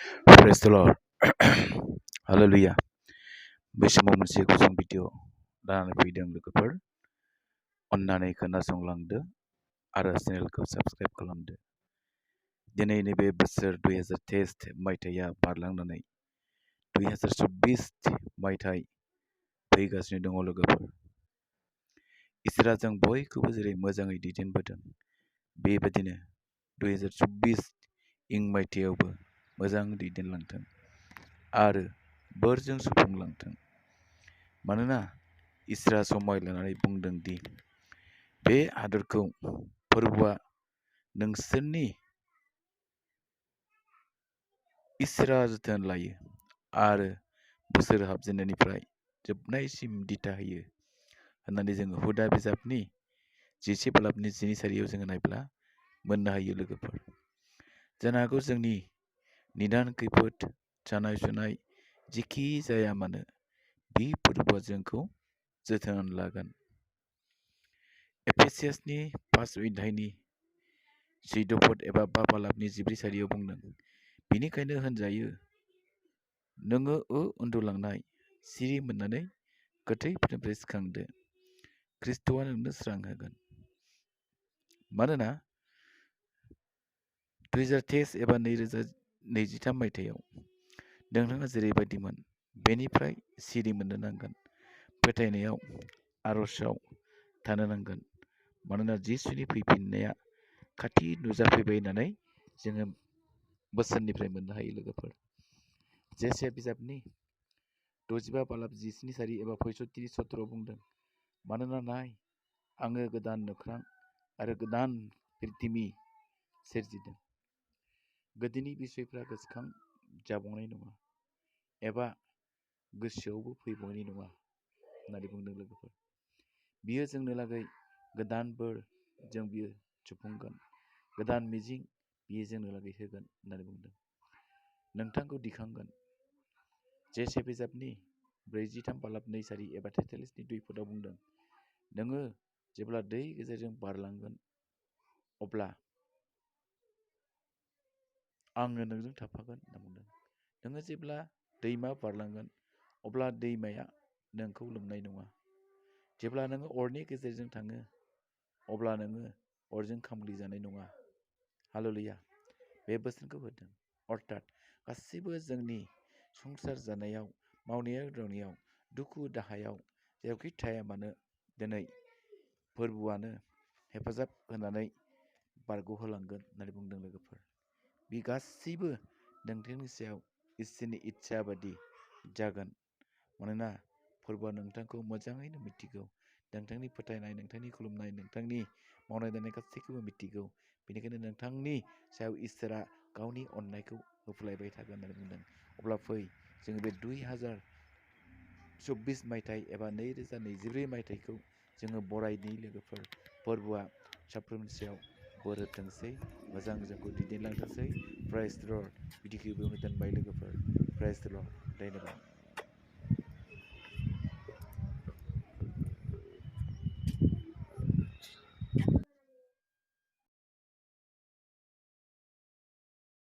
Praise the Lord. Hallelujah. बै समाव मोनसे गुसुं भिडिअ लानानै फैदों लोगोफोर। अन्नानै खोनासंलांदो आरो चेनेलखौ साबस्क्राइब खालामदो। दिनै नैबे बोसोर 2023 मायथाइया बारलांनानै 2024 मायथाइ फैगासिनो दङ लोगोफोर। इसोरा जों बयखौबो जेरै मोजाङै दैदेनबोदों, बेबायदिनो 2024 इं मायथाइयावबो मोजां दैदेनलांथों आरो बोरजों सुफुंलांथों। मानोना इसोरा समाय लानानै बुंदों दि बे हादरखौ फोरबोआ नोंसोरनि इसोरा जोथोन लायो आरो बोसोर हाबजेननायनिफ्राय जोबनायसिम दिथा होयो होननानै जोङो हुदा बिजाबनि 10 बालाबनि 2 सारियाव जोङो नायब्ला मोननो हायो लोगोफोर। जानो हागौ जोंनि निदान खैफोद सानाय सुनाय जेखि जाया मानो बे फोरबोआ जोंखौ जोथोन लागोन। एफेसियासनि 5 अध्यायनि 14 पद एबा 5 बालाबनि 14 सारियाव बुंदों, बेनिखायनो होनजायो नोङो उन्दुलांनाय सिरि मोननानै गोथैफोरनिफ्राय सिखांदो, ख्रिस्ट'आ नोंनो स्रां होगोन। मानोना 2023 एबा 2023 मायथाइयाव नोंथाङा जेरैबायदिमोन बेनिफ्राय सिरि मोननो नांगोन। फोथायनायाव आर'जआव थानो नांगोन। मानोना जिसुनि फैफिननाया खाथि नुजाफैबाय होननानै जोङो बोसोननिफ्राय मोननो हायो लोगोफोर। जेसे बिजाबनि 65 बालाब 17 सारि एबा 65 सत्रआव बुंदों, मानोना नाय आङो गोदान नख्रां आरो गोदान पृथिबि सोरजिदों। गोदोनि बिसयफ्रा गोसोखां जाबावनाय नङा एबा गोसोआवबो फैबावनाय नङा होननानै बुंदों लोगोफोर। बियो जोंनो लागै गोदान बोर जों बियो सुफुंगोन, गोदान मिजिं बियो जोंनो लागै होगोन होननानै बुंदों। नोंथांखौ दिखांगोन। जेसे बिजाबनि 43 बालाब 2 सारि एबा 43नि 2 पदआव बुंदों, नोङो जेब्ला दै गेजेरजों बारलांगोन अब्ला आङो नोंजों थाफागोन होनना बुंदों। नोङो जेब्ला दैमा बारलांगोन अब्ला दैमाया नोंखौ लोमनाय नङा। जेब्ला नोङो अरनि गेजेरजों थाङो अब्ला नोङो अरजों खामग्लि जानाय नङा। हालेलुया। बे बोसोनखौ होदों। अर्थात गासैबो जोंनि संसार जानायाव, मावनायाव दांनायाव, दुखु दाहायाव जेरावखि थाया मानो दिनै फोरबोआनो हेफाजाब होनानै बारग'होलांगोन होननानै बुंदों लोगोफोर। बे गासैबो नोंथांनि सायाव इसोरनि इच्छा बादि जागोन। मानोना फोरबोआ नोंथांखौ मोजाङैनो मिथिगौ। नोंथांनि फोथायनाय, नोंथांनि खुलुमनाय, नोंथांनि मावनाय दांनाय गासैखौबो मिथिगौ। बेनिखायनो नोंथांनि सायाव इसोरा गावनि अननायखौ होफ्लायबाय थागोन होननानै बुंदों। अब्ला फै जोङो बे 2024 मायथाइ एबा 2024 मायथाइखौ जोङो बरायनि लोगोफोर। फोरबोआ साफ्रोमनि सायाव बोर होथोंसै, मोजां जोंखौ दैदेनलांथोंसै। प्राइज द लर्ड। बिदिखौ बेयावनो दोनबाय लोगोफोर। प्राइज द लर्ड। धन्यबाद।